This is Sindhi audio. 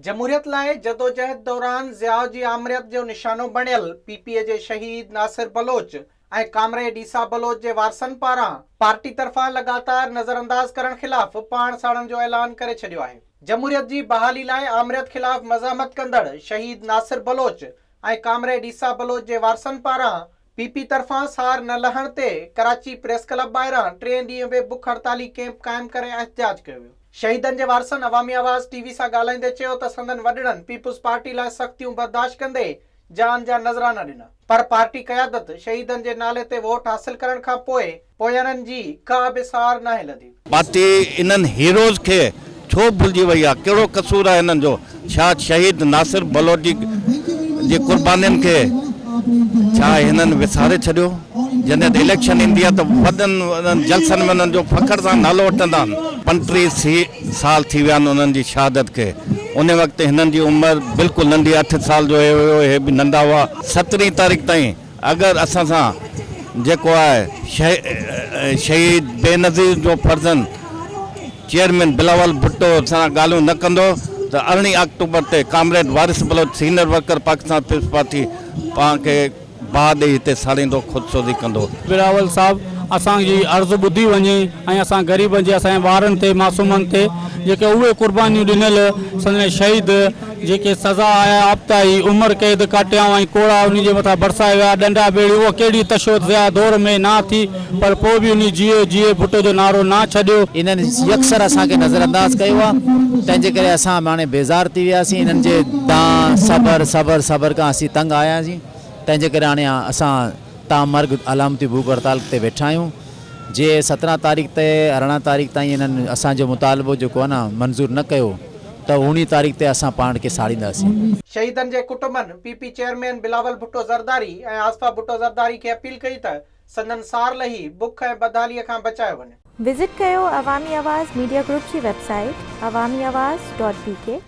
جمهوريت لاء جدوجهد دوران ضياء جي آمريت جو نشانو بڻيل پي پي جي شهيد ناصر بلوچ ۽ ڪامريڊ عيسيٰ بلوچ جي وارثن پاران پارٽي طرفان لڳاتار نظرانداز ڪرڻ خلاف پاڻ ساڙڻ جو اعلان ڪري ڇڏيو آهي. جمهوريت جي بحالي لاء آمريت خلاف مزاحمت ڪندڙ شهيد ناصر بلوچ ۽ ڪامريڊ عيسيٰ بلوچ جي وارثن پاران پي پي طرفان سار نه لهڻ تي ڪراچي پريس ڪلب ٻاهران ٽئين ڏينهن به بک هڙتالي ڪئمپ قائم ڪري احتجاج ڪيو ويو. شهيدن جي وارثن عوامي آواز ٽي وي سان ڳالهائيندي چيو ته سندن وڏڙن پيپلز پارٽي لاء سختيون برداشت ڪندي جان جا نذرانا ڏنا پر پارٽي قيادت شهيدن جي نالي تي ووٽ حاصل ڪرڻ کان پوء پوئينن جي ڪا به سار ناهي لڌي. پارٽي انهن هيروز کي ڇو ڀلجي وئي آ، ڪهڙو قصور آهي هنن جو، ڇا شهيد ناصر بلوچ جي قربانين کي ڇا هنن وساري ڇڏيو، جڏهن ته اليڪشن ايندي آ ته وڏن وڏن جلسن ۾ انهن جو فخر سان نالو وٺندا آهن. 35 سال ٿي ويا آهن انهن جي شهادت کي، ان وقت هنن جي عمر بلڪل ننڍي اٺ سال جو هي هيو، هي به ننڍا هئا، سترهين تاريخ تائين اگر اسان سان جيڪو آهي شهيد بينظير جو فرزند چيئرمين بلاول ڀٽو سان ڳالهيون نه ڪندو ته ارڙهين آڪٽوبر تي comrade Waris Baloch senior worker Pakistan Peoples Party پاڻ کي باهه ڏئي هتي ساڙيندو خودسوزي ڪندو. بلاول صاحب اسان جي عرض ٻڌي وڃي ۽ اسان غريبن جي اسان جي ٻارن تي معصومن تي جيڪي اهي قربانيون ڏنل سندن شهيد جيڪي سزا آيا آپتائي عمر قيد ڪاٽيائون ۽ ڪوڙا انهي جي مٿان برسايا ويا ڏنڊا ٻيڙيون اها ڪهڙي تشوت ضياء دور ۾ نا ٿي پر پوء به انهي جيئي جيئي ڀٽو جو نعرو نا ڇڏيو. انهن يڪسر اسان کي نظرانداز ڪيو آ تنهن جي ڪري اسان به هاڻي بيزار ٿي وياسين انهن جي دانهن صبر صبر صبر کان اسين تنگ آياسين تنهن جي ڪري هاڻي اسان تا مرگ علامتي بوک هڙتال تي ويٺا آهيون جي 17 تاريخ تي 18 تاريخ تائين انهن اسان جو مطالبو جيڪو آهي نه منظور نه ڪيو ته اوڻيهه تاريخ تي اسان پاڻ کي ساڙينداسين. شهيدن جي ڪٽنبن P P chairman Bilawal Bhutto Zardari ۽ Asifa Bhutto Zardari کي اپيل ڪئي ته سندن سار لهي بک ۽ بدحالي کان بچايو وڃي. وزٽ ڪيو عوامي آواز ميڊيا گروپ جي website Awami Awaz dot B K.